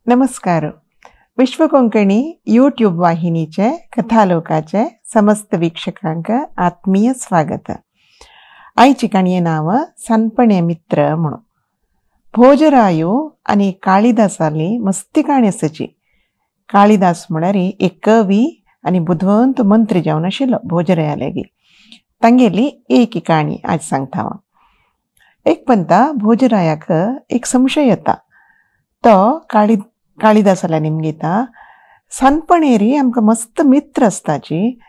नमस्कार. विश्व कोंकणी यूट्यूब वाहिनीचे कथालोकाचे समस्त वीक्षकांक आत्मीय स्वागत. आयची काणये नांव सनपणे मित्र म्हणून. भोजरायो आनी कालिदासाली मस्ती काणी आसाची. कालिदास म्हळ्यार एक कवी आनी बुदवंत मंत्री जावन आशिल्लो भोजराया लागीं. तांगेली एक काणी आज सांगता हांव. एक पंता भोजरायाक एक संशय येता. तो कालिदासाला निमगिता, सानपणेरी आमकां मस्त मित्र आसताची,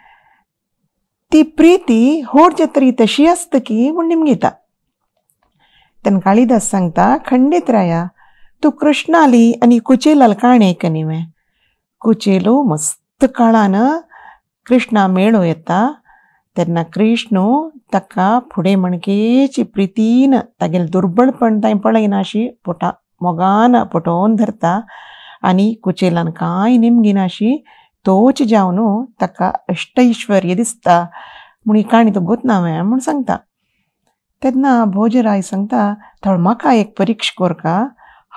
ती प्रिती होड जातरी तशी आसता की म्हूण निमगिता. तेन्ना कालिदास सांगता, खंडीत राया, तूं कृष्णाली आनी कुचेलाल काणी आयकनी वे. कुचेलो मस्त काळान कृष्णा मेळो येता. तेन्ना कृष्णू ताका फुडें म्हणकेची प्रितीन तागेलें दुर्बळपण तांय पळयना अशी पोटा मोगान पटोवन धरता आनी कुचेलान कांय निमगिनाशी तोच जावन ताका अष्टैश्वर्य दिसता म्हूण ही काणी तुका गोत ना म्हूण सांगता. तेन्ना भोजराय सांगता, थोडो म्हाका एक परिक्षा कोरका.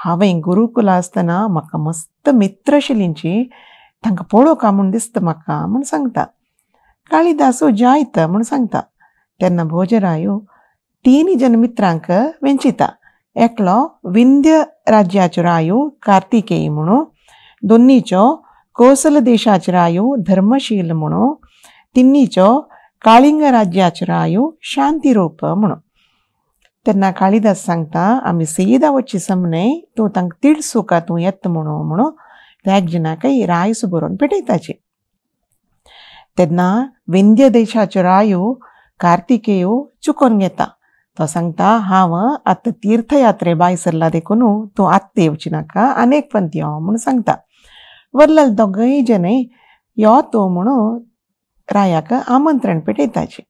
हांवें गुरुकुला आसतना म्हाका मस्त मित्र आशिल्लींची, तांकां पळोवका म्हूण दिसता म्हाका म्हूण सांगता. कालिदासू जायत म्हूण सांगता. तेन्ना भोजरायो तीन जन मित्रांक वेंचिता. एकलो विंध्य राज्याचो रायो कार्तिकेय म्हणून, दोन्नीचो कोसल देशाचो रायो धर्मशील म्हणून, तिन्नीचो काळिंग राज्याचो रायो शांतिरूप म्हणून. तेन्ना कालिदास सांगता, आमी सीदा वचची समने तूं तांकां तिडसुका तूं येता म्हणून म्हणून त्या एक जनाकय रायस बरोवन पेटयताची. तेन्ना विंध्य देशाचो रायो कार्तिकेयो चुकोन घेता. तो सांगता, हांव आतां तीर्थयात्रे भायर सरला देखून तूं आत्तां येवची नाका, आनी एक पंत यो म्हूण सांगता. वरलाल दोगय जनय यो तूं म्हणून रायाक आमंत्रण पेटयताची.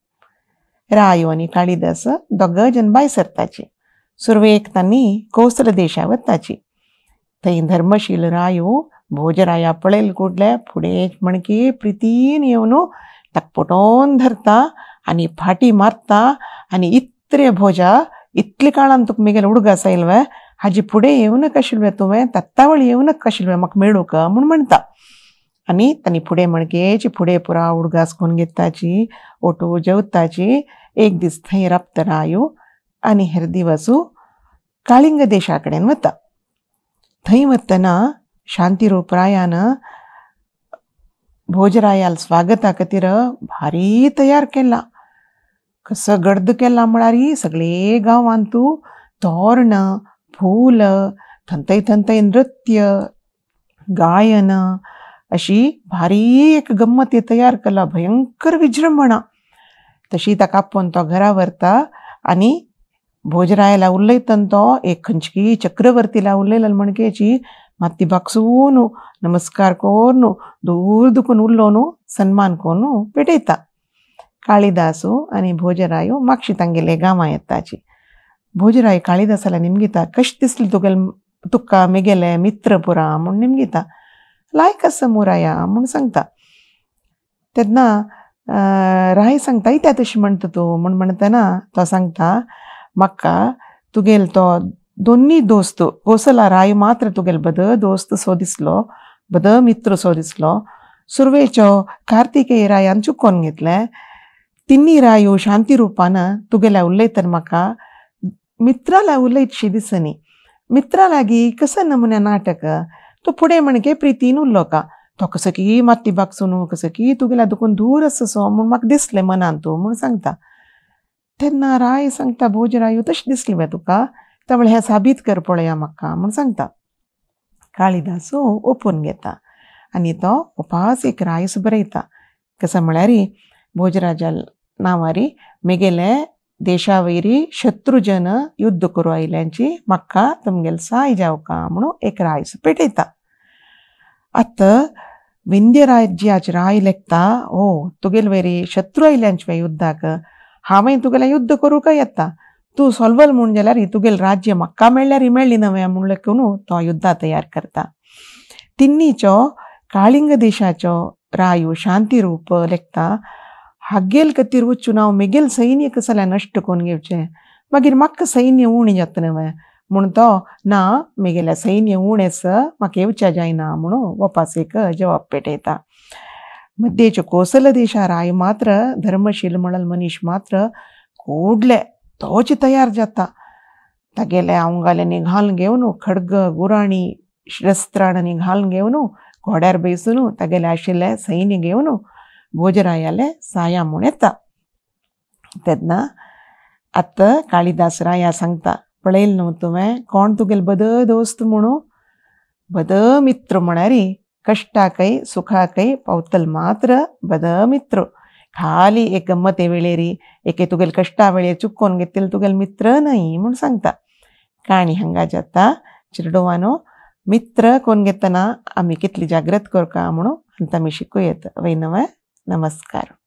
रायो आनी कालिदास दोगय जन भायर सरताची. सुरवेक तांणी कोसल देशा वताची. थंय धर्मशील रायो भोजराया पळयल कुडले फुडें म्हणकी प्रितीन येवन ताका पटोवन धरता आनी फाटी मारता आनी इतले भोजा इतले काळान तुका मेगेले उडगास आयल वे, हाजी फुडें येवनक आशिल्ले तुवें, तत्तावळ येवनक आशिल्ले म्हाका मेळूंक म्हूण म्हणटा. आनी तांणी फुडें म्हणकेची फुडें पुरा उडगास करून घेताची, ओटो जेवताची. एक दीस थंय राबता रायो आनी हेर दिवसू काळिंग देशा कडेन वता. थंय वतना शांतिरूप रायान भोजरायाल स्वागता खातीर भारी तयार केला. कसो गर्द केला म्हळ्यार सगळे गांवांत तूं तोरण फूल थंय थंय नृत्य गायन अशी भारी एक गम्मत तयार केला, भयंकर विजृंभणा. तशी ताका आपोवन तो घरा व्हरता आनी भोजरायाला उलयतना तो एक खंयची चक्रवर्तीला उलयला म्हणकेची माती बागसून नमस्कार करून दूर दुखून उलोवन सन्मान करून पेटयता. कालिदासू आनी भोजरायो मागशी तांगेले गांवां येताची. भोजराय कालिदासाला निमगिता, कशें दिसलें तुगेले तुका मेगेले मित्र पुरा म्हूण निमगिता. लायक आसा मुराया म्हूण सांगता. तेन्ना राय सांगता, इत्या तशें म्हणटा तूं म्हूण म्हणटना तो सांगता, म्हाका तुगेलो तो दोन्ही दोस्त कोसला राय मात्र तुगेलो बद दोस्त सो दिसलो, बद मित्र सो दिसलो. सुरवेचो कार्तिकेय रायान चुकोवन घेतलें. तिन्ही रायो शांतिरूपान तुगेल्या उलयतना म्हाका मित्राला उलयतशी दिसनी. मित्रा लागीं कसो नमुन्या नाटक तो फुडें म्हणके प्रितीन उरलो का, तो कसो की माती बागसून कसो की तुगेल्या दुखून दूर आसा सो म्हूण म्हाका दिसलें मनान तूं म्हूण सांगता. तेन्ना राय सांगता, भोजरायो तशें दिसलें वे तुका, त्या वेळार हें साबीत कर पळया म्हाका म्हूण सांगता. कालिदासू ओपून घेता आनी तो उपास एक रायस बरयता. कसो म्हळ्यार भोजराजा नांवारी मेगेले देशा वयरी शत्रुजन युद्ध करूं आयल्यांची म्हाका तुमगेले साय जावका म्हणून एक रायस पेटयता. आतां विंध्य राज्याचे राय लेखता, ओ तुगेले वयरी शत्रू आयल्यांचे युद्धाक हांवें तुगेलें युद्ध करूंक येता, तूं सोल्वल म्हूण जाल्यार तुगेलें राज्य म्हाका मेळ्ळ्यार मेळ्ळी नवें म्हूण लेखून तो युद्धा तयार करता. तिन्नीचो काळिंग देशाचो रायो शांतिरूप लेखता, हागेल खातीर वचून हांव मेगेल सैन्य कसल्या नश्ट करून घेवचें, मागीर म्हाका सैन्य उणें जाता न्हय म्हूण तो ना मेगेल्या सैन्य उणें आसा म्हाका येवच्या जायना म्हणून वपास एक जवाब पेटयता. मध्येचे कोसल देशा राय मात्र धर्मशील म्हणल मनीस मात्र ಕೂಡ್ಲೆ तोच तयार जाता. तागेले अवंगाल्यांनी घालून घेवन खड्ग गुराणी शस्त्राणांनी घालून घेवन घोड्यार बेसून तागेले आशिल्ले सैन्य घेवन भोजरायाले साया म्हूण येता. तेन्ना आतां कालिदास राया सांगता, पळयलें न्हू तुवें कोण तुगेले बद दोस्त म्हणू, बद मित्र म्हळ्यार कश्टाकय सुखाकय पावतल मात्र बद मित्र. खाली एक गम्मते वेळेरी एके तुगेले कश्टा वेळेर चुकोवन घेतले तुगेले मित्र न्हय म्हूण सांगता. काणी हांगा जाता चेडवानो मित्र कोण घेतना आमी कितली जागृत करता म्हणून आमी शिकूं येता. वय नमस्कार.